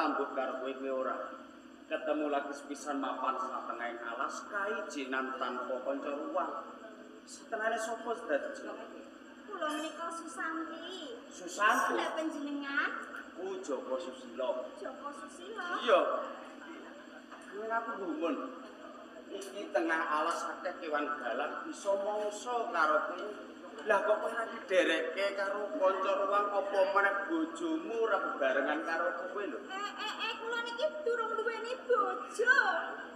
tambut karo kowe kowe ora. Ketemu lagi sepisan mapan satengahing alas kaijinan tanpa kanca ruang. Setengahane sapa dadi jenenge? Kula menika Susanti. Susanti. Lah panjenengan? Aku Joko Susilo. Joko Susilo. Iya. Kowe aku gumun. Iki tengah alas akeh kewan galak bisa mangsa karo kowe. Lah kok kowe ora diderekke karo kanca ruang apa meneh bojomu ora bebarengan karo kowe lho. Kula niki durung duweni bojo.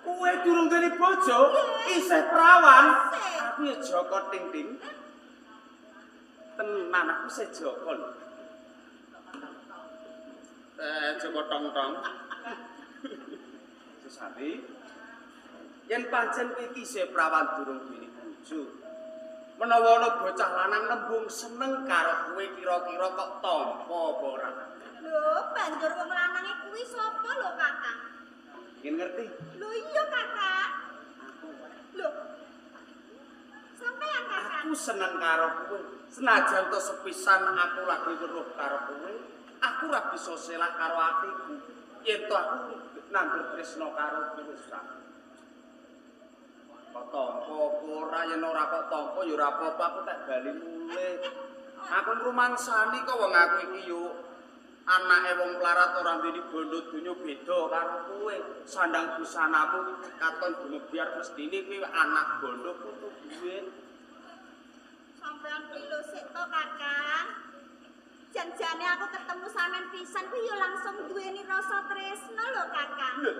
Kowe durung duweni bojo? Isih prawan. Isih. Aku ya Joko Ting Ting. Tenan aku isih Joko lho. Joko Tong Tong. Susanti. Yen pancen kowe iki isih prawan durung duweni bojo. Menawa ana bocah lanang nembung seneng karo kowe kira-kira kok tampa apa ora? Lho, banjur wong lanange kuwi sapa lho, Kakang? Ingin ngerti? Lho iya, Kakang. Lho. Sampeyan, Kakang. Aku seneng karo kowe. Senajan to sepisan aku lagi weruh karo kowe, aku ora bisa selak karo atiku. Yen to aku nandur tresna karo kowe, Susan. Kok tampa apa ora yen ora kok tampa ya ora apa-apa aku tak bali mulih. Aku ngrumangsani kok wong aku iki yo anake wong mlarat ora duweni bondo donya beda karo kowe. Sandang busanamu katon dumebyar mestine kowe anak bondo putu duit. Sampeyan kuwi lho sik to, Kakang. Janjane aku ketemu sampean pisan kuwi ya langsung duweni rasa tresna lho, Kakang. Lho.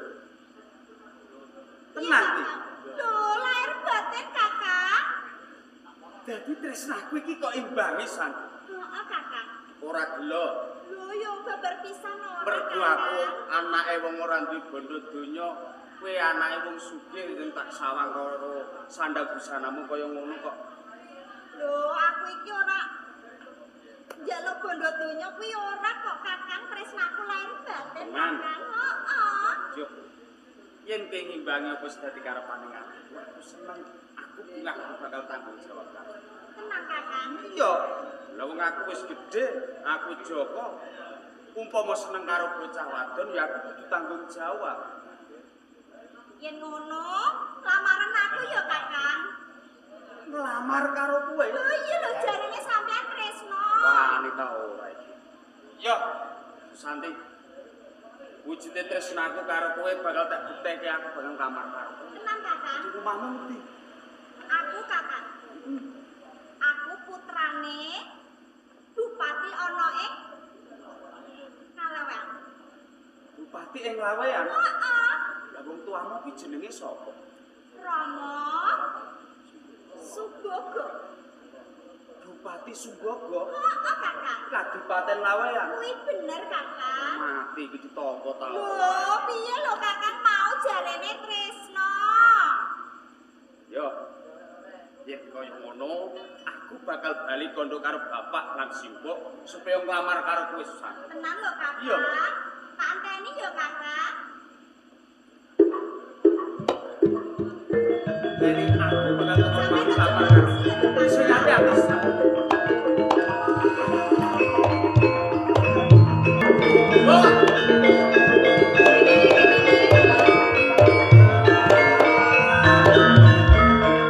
Tenan Iya, iki. Kakang. Lho, lahir batin, Kakang. Dadi tresnaku iki kok imbangi san. Heeh, Kakang. Ora gelo. Lho ya babar pisan ora. Mergo aku Kakang. anake wong ora duwe bondo donya, kowe anake wong sugih sing tak sawang karo sandang busanamu kaya ngono kok. Lho, aku iki ora njaluk bondo donya kuwi ora kok, Kakang. Tresnaku lahir batin, Tenan. Kakang. Heeh. Yo. Yen kowe ngimbangi apa sing dadi karepane atiku, aku seneng. Aku bungah aku bakal tanggung jawab karo. Tenang, Kakang. Iya. Lah wong aku wis gedhe, aku Joko. Umpama seneng karo bocah wadon ya aku kudu tanggung jawab. Yen ngono, lamaran aku ya, Kakang. Ngelamar karo kowe. Lho iya lho jarine sampean tresno. Wani ta ora iki. Yo, Susanti. Wujude tresnaku karo kowe bakal tak bukteke aku bakal nglamar karo kowe. Tenang, Kakang. Di rumahmu ngendi? Aku, Kakang. Aku putrane Bupati ana ing Kalewen. Bupati ing Laweyan. Heeh. Lah wong tuamu kuwi jenenge sapa? Rama Subogo. Bupati Sumbogo, Heeh, Kakang. Kadipaten Laweyan. Kuwi bener, Kakang. Mati iki ditampa ta. Lho, piye lho Kakang mau jarene tresno? Yo. Yen kaya ngono, aku bakal bali kondo karo bapak lan simbok supaya nglamar karo kowe Susan. Tenan lho, Kakang. Iya. Tak anteni ya, Kakang. Jadi aku bakal teko Sampeyan nglamar aja karo gengsi lho, Kakang. Sing ati-ati. Mbok,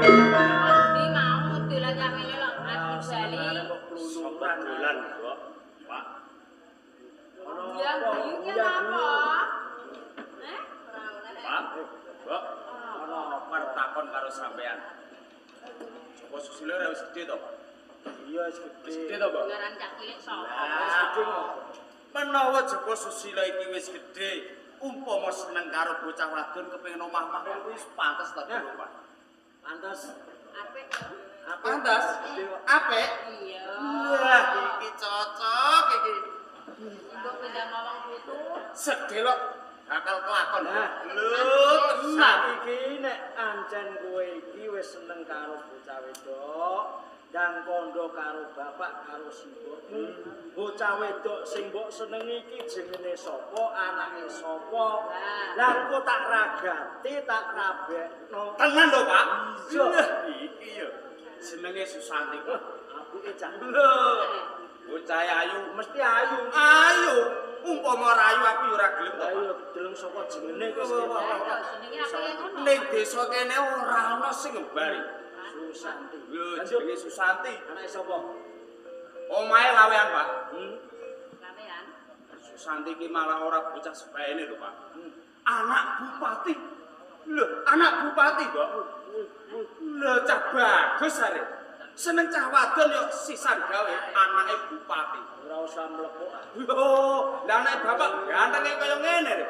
Di mau dolan yamene lho lagi bali. Sapa dolan, Mbok? Pak. Ya guyu ki apa? Eh? Pak. Mbok, ana arep takon karo sampean. Joko Susilo ora wis gedhe to, Pak? Iya wis Wis gedhe. gedhe to, Pak? Ngaran cak cilik sapa? Wis gedhe kok. Menawa Joko Susilo iki wis gedhe, umpama seneng karo bocah wadon kepengin omah-omah kuwi wis pantes ta, Ya. Pak? Pantes. Apik. Apik. Pantes? Gedhe kok. Apik? Iya. Wah, iki cocok iki. Mbok pindah wong putu. Sedelok bakal kelakon. Nah. Lho, tenan. Saiki nek ancen kowe iki wis seneng karo bocah wedok, dan kondo karo bapak karo simbokmu. Bocah wedok sing mbok senengi iki jenenge sapa, anake sapa? Lah engko tak ragati, tak rabekno. Tenan lho, Pak. Iya. Lah, iki yo jenenge Susanti kok. Apike cah. Lho, bocah ayu Mesti ayu. Ayu, Umpama rayu aku ya ora gelem to, Pak. Ayo deleng saka jenenge wis Jenenge aku yang ngono. Ning desa kene ora ana sing ngembari. Susanti. Lho, jenenge Susanti. Anake sapa? Omahe lawean, Pak. Lawean. Susanti iki malah ora bocah sebaene lho, Pak. Anak bupati. Lho, anak bupati, Mbok. Lho, cah bagus are. Seneng cah wadon yo sisan gawe anake bupati. Ora usah mlepuk. Lho, lah anake bapak gantenge kaya ngene lho.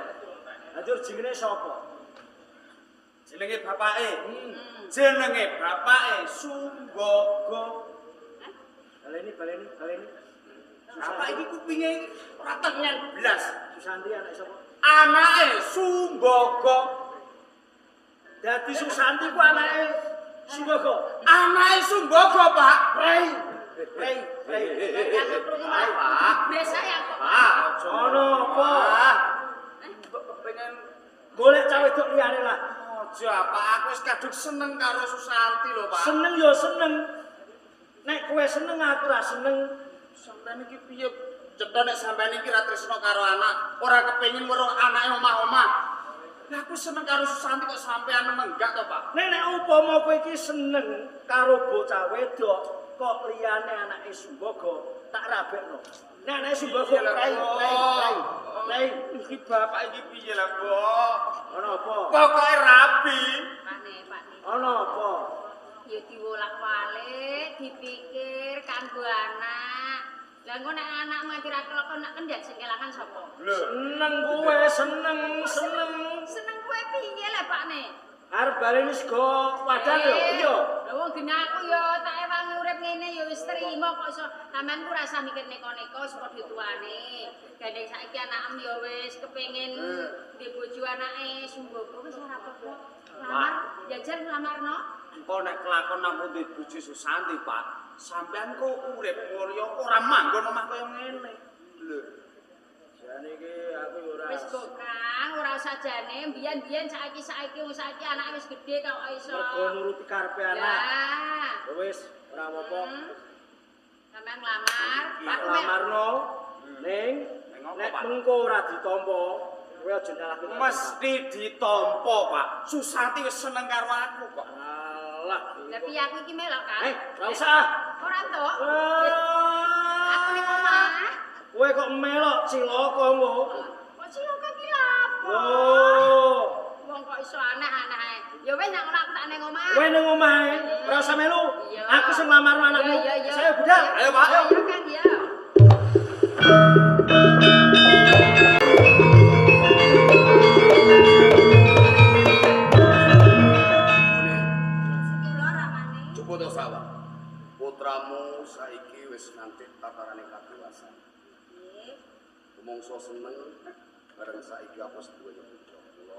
Lanjut jenenge sapa? Jenenge bapake. Jenenge bapake Sumbaga. Baleni, baleni, baleni. Bapak iki kupinge ora tengen blas. Susanti anake sapa? Anake Sumbaga. Dadi Susanti ku anake Sumbaga. Anake Sumbaga, Pak. Prei. Prei, prei. Aku krungu malah. Biasa ya kok. Pak, Ono apa? Pak. Mbok kepengin Golek cah wedok liyane lah. aja, Pak. Aku wis kadung seneng karo Susanti lho, Pak. Seneng ya seneng. Nek kowe seneng aku ora seneng. Sampeyan iki piye? Cetha nek sampeyan iki ra tresno karo anak, ora kepengin weruh anake omah-omah. Lah aku seneng karo Susanti kok sampeyan menggak to, Pak? Nek nek upama kowe iki seneng karo bocah wedok kok liyane anake Sumbaga tak rabekno. Nek anake Sumbaga Piye lah, prei, Mbok? prei, prei. Prei. Iki bapak iki piye lah, Mbok? Ono apa? Pokoke rabi. Pakne, pakne. Ono apa? Ya diwolak-walik, dipikir kanggo anak. Lah engko nek anakmu nganti ra kelakon nek kendhat sing kelangan sapa? Lho, Seneng kowe, seneng, seneng. Seneng kowe piye le, Pakne? Arep baleni sego wadang yo, iya. Lah wong gene aku ya tak ewangi urip ngene ya wis trimo kok iso. Sampeyan ku rasa mikir neko-neko wis padha tuane. Gandeng saiki anakem ya wis kepengin ndek bojo anake Sumbaga wis ora apa-apa. Lamar, jajal nglamarno. engko nek kelakon namung duwe bojo Susanti, Pak. Sampeyan kok urip mulya ora manggon omah kaya ngene. Lho, Jane iki aku yo ora Wis kok Kang, ora usah jane mbiyen-mbiyen saiki-saiki wong saiki anake wis gedhe kok iso. mergo nuruti karepe anak. Ya. Ya wis, ora apa-apa. Sampeyan nglamar, Tak aku mek lamarno ning Ning apa, nek Pak? mengko ora ditampa, kowe aja nyalahke. mesti ditampa, Pak. Susanti wis seneng karo aku kok. Alah. Lah piye aku iki melok Kang? Eh, ora usah. Ora entuk. Aku ning omah. Kowe kok melok cilaka engko. Kok cilaka ki lapo? Lho, Wong kok iso aneh-aneh ae. Ya wis nek ngono aku tak ning omah. kowe ning omahe ora usah melu. Iya. Aku sing nglamarno anakmu. Iya, iya, iya. Saya budal. Ayo, Pak. Ayo Kang ya. Kula ramane. Coba to sawang. Putramu saiki wis nganti tatarane kadewasaan. Nggih. Rumangsa seneng bareng saiki aku wis duwe putra. Kula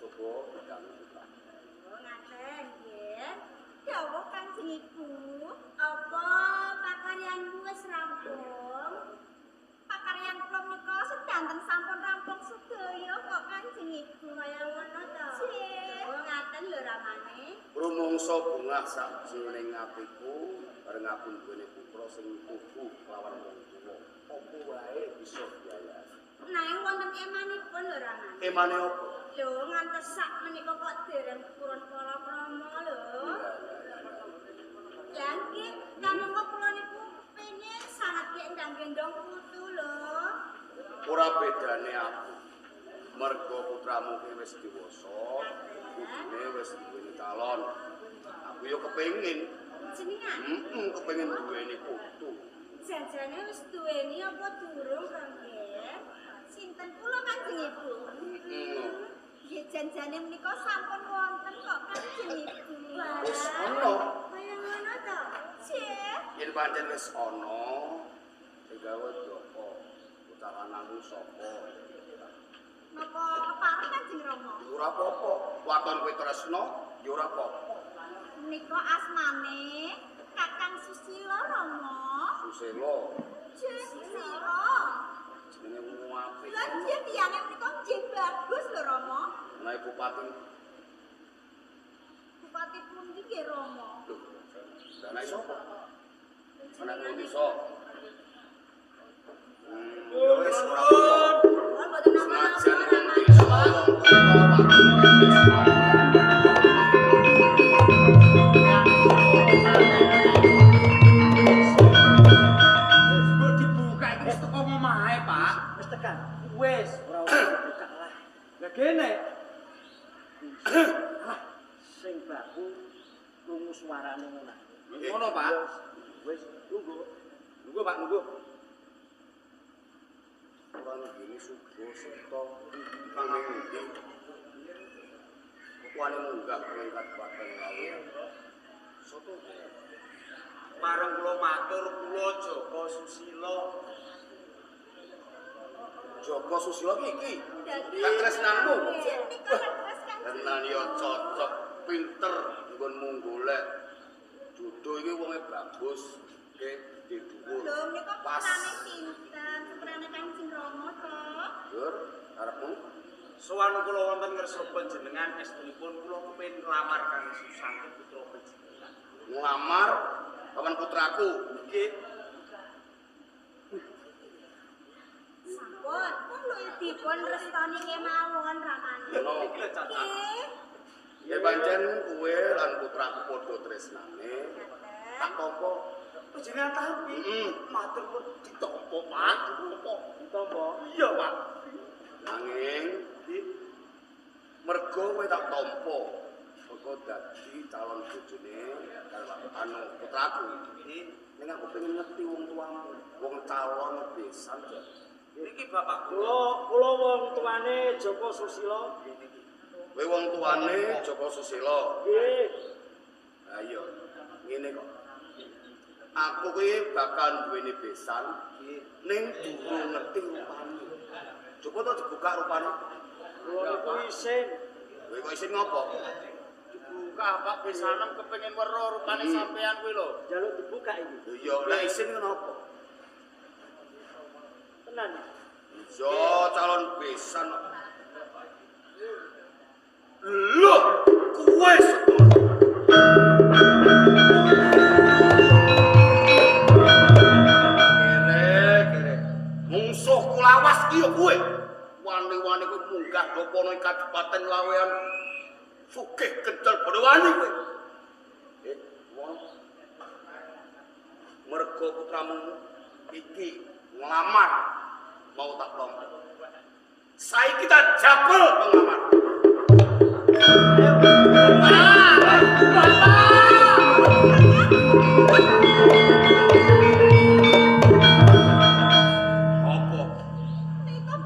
coba bidang putra. Oh, ngaten nggih. Dawuh Kanjeng Ibu, apa pakaryanmu wis rampung? Pakaryan kula menika sedanten sampun rampung sedaya kok Kanjeng Ibu kaya ngono to. Oh, ngaten lho ramane. Rumangsa bungah sakjroning atiku bareng aku duweni putra sing tuhu kelawan wong tuwa. Apa wae bisa biayai. Nanging wonten emanipun lho ramane. Emane apa? Lho ngantos sak menika kok dereng purun palakrama lho. Lah nggih, kamangka kula niku kepengin sanget yen ndang gendong putu lho. Ora bedane aku. Mergo putramu ki wis dewasa, kudune wis duweni calon. Aku yo kepengin, Jenengan kepengin duweni putu. janjane wis duweni apa durung to nggih? Sinten kula Kanjeng Ibu? Heeh. Nggih janjane menika sampun wonten kok Kanjeng Ibu. Wis ana. Kaya ngono to. Cih. Yen pancen wis ana, sing gawe apa? Bocah lanangmu sapa? Napa kepareng Kanjeng Rama? Ya ora apa-apa. Waton kowe tresna, ya ora apa-apa. Menika asmane Kakang Susilo Rama. Susilo, Cih, Susilo. jenenge wong apik. Lah nggih tiyange menika nggih bagus lho Rama. Anake bupati. Bupati pundi nggih Rama? Lho, anake sapa? Anak wong desa. Ya wis. Nuwun. Mboten napa-napa ramane. Mbok dibuka iki wis teko omahe, Pak. Wis tekan. Wis, ora usah dibuka lah. Lah kene. Lah sing baku krungu suarane ngono. Ngono, Pak. Wis, tunggu. Nunggu, Pak, nunggu. Ora ngene sugo seta kang ning ndi. Wani munggah ning Kabupaten Laweyan. Soto Marang kula matur kula Joko Susilo. Joko Susilo iki. Dadi Katresnanmu. Nika leres Kanjeng. Tenan ya cocok, pinter nggonmu golek. Jodoh iki wonge bagus, gede dhuwur. Lho menika Pas. putrane sinten? Putrane Kanjeng Rama to? Gur, karepmu Sowan kula wonten ngersa panjenengan estunipun kula kepengin nglamar Kang Susanti putra panjenengan. nglamar kawan putraku. Nggih. Sampun, pun lho dipun restoni kemawon ramane. Ngono. Iki lho cocok. Nggih. Ya pancen kowe lan putraku padha tresnane. Tak tampa. Panjenengan tampi. Heeh. Matur pun ditampa, Pak. Ditampa. Ditampa. Iya, Pak. Nanging mergo kowe tak tampa. Mergo dadi calon bojone karo anu putraku. Nggih. Ning aku pengen ngerti wong tuamu, wong calon besan. Niki bapak Kula kula wong tuane Joko Susilo. Kowe wong tuane Joko Susilo. Nggih. Ha iya, ngene kok. Aku kuwi bakal duweni besan ning durung ngerti rupane. Coba to dibuka rupane. Kula niku isin. Kowe kok isin ngopo? Dibuka Pak besanem kepengin weruh rupane sampean kuwi lho. Njaluk dibuka iki. Lho iya, lah isin kenapa? Tenan. Iya, calon besan. Lho, kowe sekolah. Kere, kere. Mungsuhku lawas ki ya kowe. Wani-wani kowe munggah dopono ing Kabupaten Laweyan. Sugih kendel padha wani kowe. Wong. Mergo putramu iki nglamar mau tak tampa. Saiki tak jabel penglamar. Apa?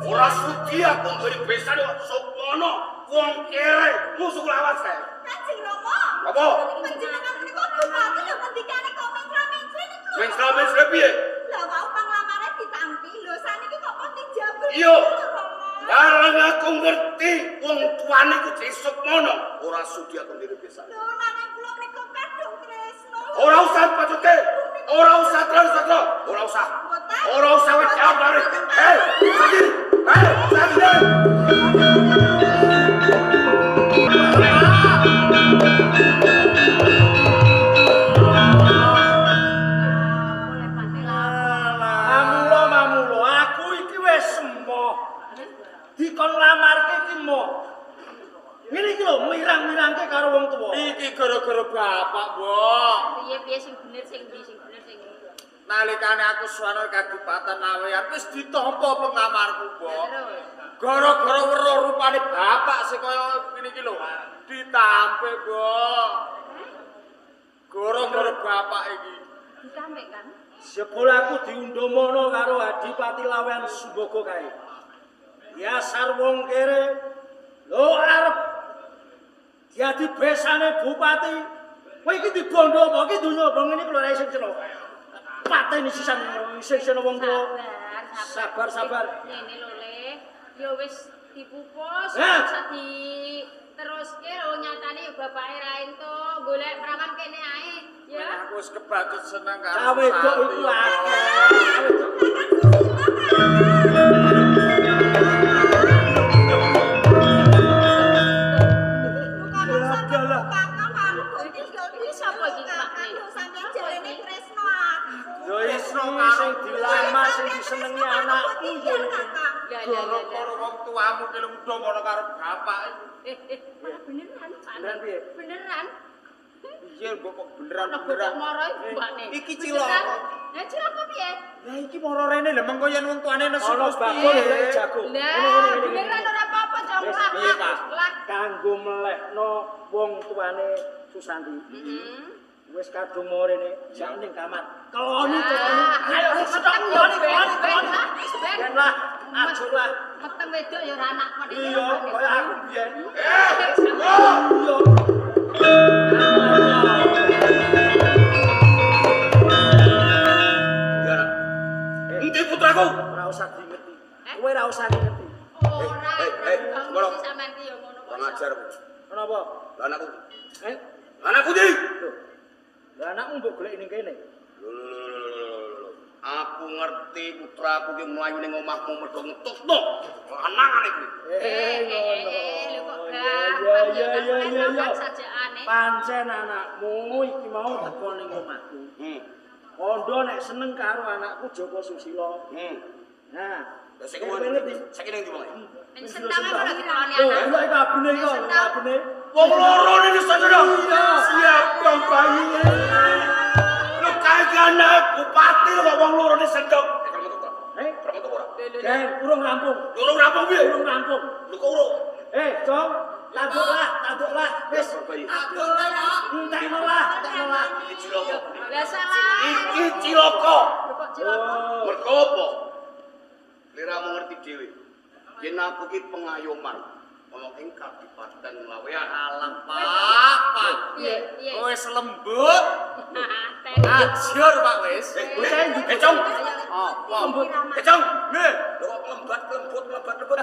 Ora sudi aku mberi besan kok Sukmono wong kere musuh lawas kae. Kanjeng Rama. Apa? Panjenengan menika bupati lho ngendikane kok mencra-mencre niku lho. Mencra-mencre piye? Lah wau panglamare ditampi lho saniki kok pun dijabel. Iya. Lho, Rama. Bareng aku ngerti wong tuane ku jenenge Sukmono, ora sudi aku mberi besan. Lho nanging kula menika kadung tresno. Ora usah pacute. Ora usah terus ora usah. Mboten. Ora usah wis jawab lari. Hei, Sandi. Hei, Sandi. Oleh pati Mamulo mamulo, aku iki wis semoh. Dikon lamarke iki moh. Ngene iki lho, mirang-mirangke karo wong tuwa. Iki gara-gara bapak, Mbok. Piye-piye sing bener sing ndi sing bener sing ndi. Nalikane aku suwana Kabupaten Laweyan wis ditampa penglamarku, Mbok. Terus. Gara-gara weruh rupane bapak sing kaya ngene iki lho. Ditampe, Mbok. Gara-gara bapak iki. Ditampe kan? Jebul aku diundomono karo Adipati Laweyan Sumbaga kae. Yasar wong kere lho arep dadi besane bupati. Kowe iki dibondo apa iki donya apa ngene iki lho ora isin celo. Pateni sisan isin wong tuwa. Sabar, Sabar, sabar. Ngene lho, Le. Ya wis dipupus, Eh. usah diteruske lho nyatane ya bapake ra entuk, golek perawan kene ae, ya. Aku wis kebacut seneng karo Cah wedok Susanti. iku akeh. Cah wedok. Iki sapa iki, Pak? Sampeyan jarene tresno aku. Yo iki sing dilamar. sing disenengi anakku ya iki. Gara-gara wong tuamu ki lho udah ngono karo bapak. Malah beneran, Pak. Beneran piye? Beneran. Piye mbok kok beneran-beneran. Moro mbakne. Iki cilaka. Lah cilaka piye? Lah iki moro rene lho mengko yen wong tuane nesu Ana bakul golek jago. Lah beneran ora apa-apa, Cong. Piye, Pak? Lah Kanggo melehno wong tuane Susanti. heeh. Wis kadung mau rene, jak ning kamar. Keloni, keloni. Ayo wis Meteng keloni, keloni, keloni. Ben Ben lah, ajur lah. Meteng wedok ya ora anak kok. Iya, kaya aku biyen. Eh, Iya. Ya. Endi putraku? Ora usah diingeti. Kowe ora usah diingeti. Ora. Ngono. Sampean ki ya ngono kok. Kurang ajar. Kenapa? Lah anakku. Eh, Anakku ndi? lho. Lah anakmu mbok golek ning kene. Lho, lho, lho, lho, lho, lho. Aku ngerti putraku ki mlayu ning omahmu mergo ngetutno lanangane kuwi. Ngono. Lho kok Iya, gampang iya, ya iya, iya, iya. sajakane. Pancen anakmu iki mau teko ning omahku. Kondo nek seneng karo anakku Joko Susilo. Nah, Lah saiki kowe ngerti? Saiki ning ndi wong? Ning sentang kok lagi dikeloni Lho, anak. lho iki abene iki, Sentang. abene. Wong loro ning sadaya. Iya. Siap bang bayi. Lho kae ki anak bupati lho kok wong loro ning sendok. Kalau metu ta? Eh, Ora metu ora? Den, urung rampung. Urung rampung piye? Urung rampung. Lho kok urung? Eh, Cong, tanduk lah, tanduk lah. Wis, Bayi. entekno lah, entekno lah. Iki cilaka. Lah salah. Iki cilaka. Lho kok cilaka? Oh, Mergo apa? Liramu ngerti dhewe. Yen aku ki pengayoman ana ing Kadipaten Laweyan. Alah, Pak, Pak. Piye? Piye? Wis lembut. Ten. Ajur, Pak wis. Bocah ndi? Eh, Cong. Apa? Eh, Cong. Nggih. Lho kok lembat lembut lembat lembut.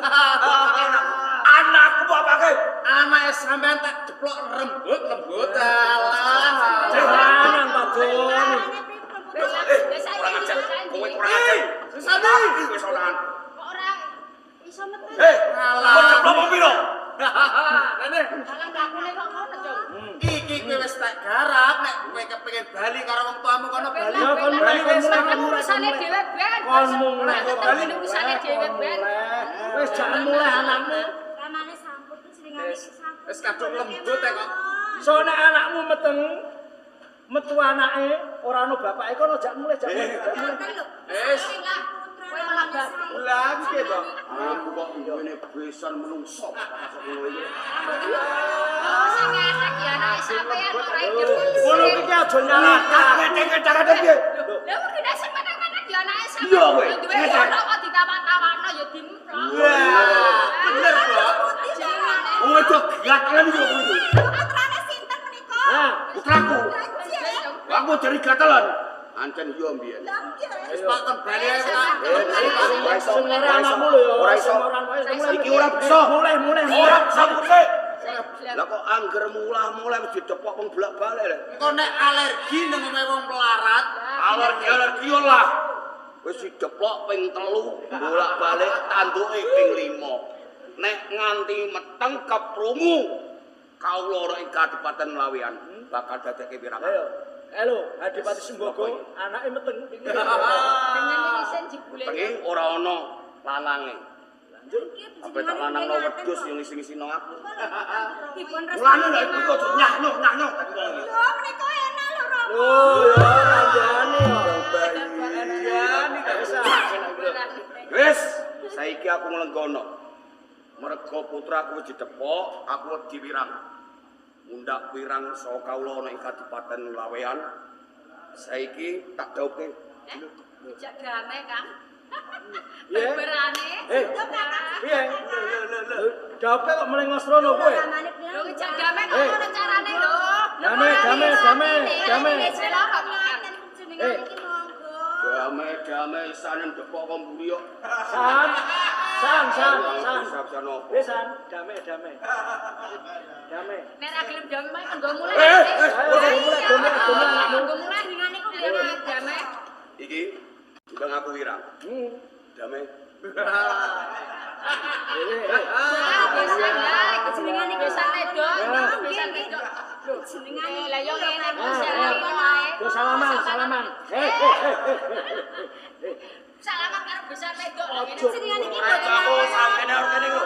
Anakku mbok apake? Anake sampean tak jeplok rembut lembut. Alah. Jangan, Pak Don. Eh, kurang ajar. Kowe kurang ajar. Susanti. Iki wis ora. Kok ora iso metu? Eh, Alah. kok jeplok wong piro? Rene, Alah mlakune kok ngono, Cong. iki kowe wis tak garap nek kowe kepengin bali karo wong tuamu kono bali. Ya, kon mulai, kon mulai, kon mulai, Urusane dhewe ben. Kon mulai, Bali urusane dhewe ben. Wis jangan mulai anakmu. Ramane sampun jenengane Wis, sampun. wis kadung lembut e kok. So nek anakmu meteng metu anake ora ono bapake kono jak mulai jak mulai. Jak mulai. Ngoten lho. Wis. Kowe malah batin. Lah piye to? Aku kok ngene besan menungso masuk ngono iki. Oh, sing ngetek ya anake sampean ora hidup. Ngono iki aja nyalahkan. Ngedeng-ngedeng piye? Lah kok kena sing menang-menang ya anake sampean. Iya, kowe. Duwe ono kok ditawak-tawakno ya dimplok. Wah, bener kok. Wong wedok gatelan iki kok kuwi. Putrane sinten menika? Nah, Putraku. Lah nggih. Aku jari gatelan. Ancen iya mbiyen. Lah nggih. Wis Pak kon bali ae, Pak. Ora iso. sing ora anakmu lho ya. Ora iso. Sing ora wis mulai. Iki ora bisa. Mulai mulai. Ora bisa mulai. Lah kok angger mulah-mulai wis didepok wong bolak-balik lho. Engko nek alergi nang omahe wong melarat, Alergi-alergi lah. Wis dideplok ping 3, bolak-balik tanduke ping 5. Nek nganti meteng keprungu kawula ora ing Kadipaten Laweyan bakal dadekke wirangan. Ayo. Halo, Adipati Sembogo, anake meteng. Dengan isen jebule. Petenge ora ana lanange. Lanjut. Apa tak lanangno wedhus yang ngisi-ngisi nang aku. Dipun Mulane lho iku kok nyah-nyuh nyah-nyuh tadi wong iki. Lho menika enak lho Rama. Lho, ya kandhane yo. Kandhane Gak usah. Wis, saiki aku nglenggono. Mergo putraku wis didepok, aku wedi wirang. Mundak wirang saka kawula ana ing Kadipaten Laweyan. Saiki tak dhaupe. Dijak damai, Kang. Piye? Berberane. Eh, piye? Dhaupe kok melengos rono kowe? Lho ngejak damai kok ngono carane lho. Damai, damai, damai, damai. Jenengan iki monggo. Damai-damai isanen depok kok mburi kok. San, san, san, san. Bisa-bisa nopo. Wis san, damai, damai. Damai. Nek ra gelem damai kan nggo mulai. Eh, Ayo, mulai, mulai, mulai anakmu. Nggo mulai jenengan iku damai. Iki ndang aku wirang. Damai. Eh, eh. Ah, bisa lah, iku jenengan iki besan wedok, besan wedok. Lho, Jenengan lah yo ngene kok Ah, salam ah. wae. Yo salaman, salaman. Eh, eh, eh, eh, eh. Salaman Aja. Jenengan iki Ora mboten aku napa-napa. sampeyan karo kene lho.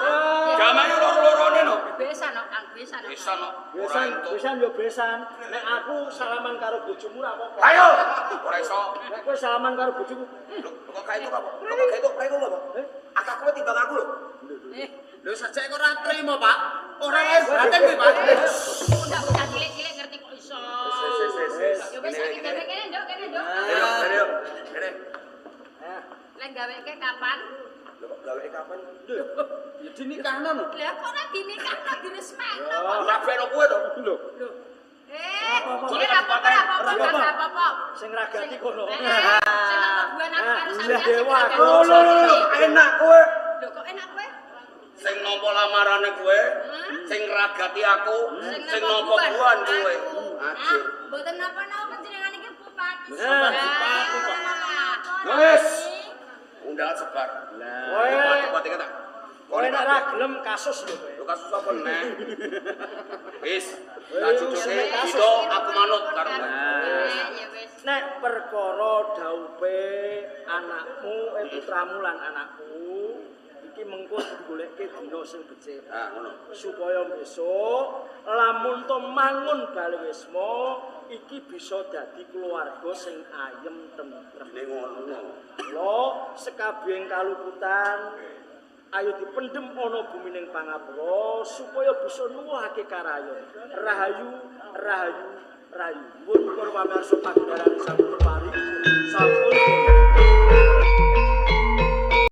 Jamane loro-lorone lho. Besan no, Kang, besan no. Besan no. Ora Besan, entuk. besan yo besan. Nek aku salaman karo bojomu ora apa-apa. Ayo. Ora iso. Nek kowe salaman karo bojoku, Lho, kok kae itu apa? Lho, kok kae itu kae itu apa? Eh? Akak kowe timbang aku lho. Eh, Lho sajake kok ora trimo, Pak. Ora lahir batin kuwi, Pak. bocah bocah cilik-cilik ngerti kok iso. Wis. Ya wis saiki gawe kene, Nduk, kene, Nduk. Ayo, ayo. Kene. eh, Lek gaweke kapan? Lho kok gaweke kapan? Ya dinikahno lho. Lah kok ora dinikahno diresmekno kok. Ora beno kowe to. lho, Lho. Eh, ora apa-apa, ora apa-apa, Ora ora apa-apa. sing ragati kono. Eh, sing nampa buan aku karo Nah, sampeyan sing dewa. ragati. Lho lho lho, enak kowe. Lho kok enak kowe? Sing nampa lamarane kowe, sing ragati aku, sing nampa buan kowe. Aku. Ah, Ajur. mboten napa-napa panjenengan iki bupati. Nah, bupati kok. Wis. Undangan sebar. Kowe Bupati kata. kowe nek ora gelem kasus lho kowe. Lho kasus apa neh? Wis, tak cucuke Wis. dino aku manut karo kowe. Eh, ya wis. Nek perkara daupe anakmu, putramu lan anakku iki mengko digoleke dina sing becik. Ah, ngono. Supaya besok lamun to mangun bali wisma iki bisa dadi keluarga sing ayem tentrem. Dene ngono. Mula sekabehing kaluputan ayo dipendhem ana bumining pangapura supaya bisa nuwuhake karayon. Rahayu, rahayu, rahayu. Pun para pamirsa pagelaran sampun pari. Sampun.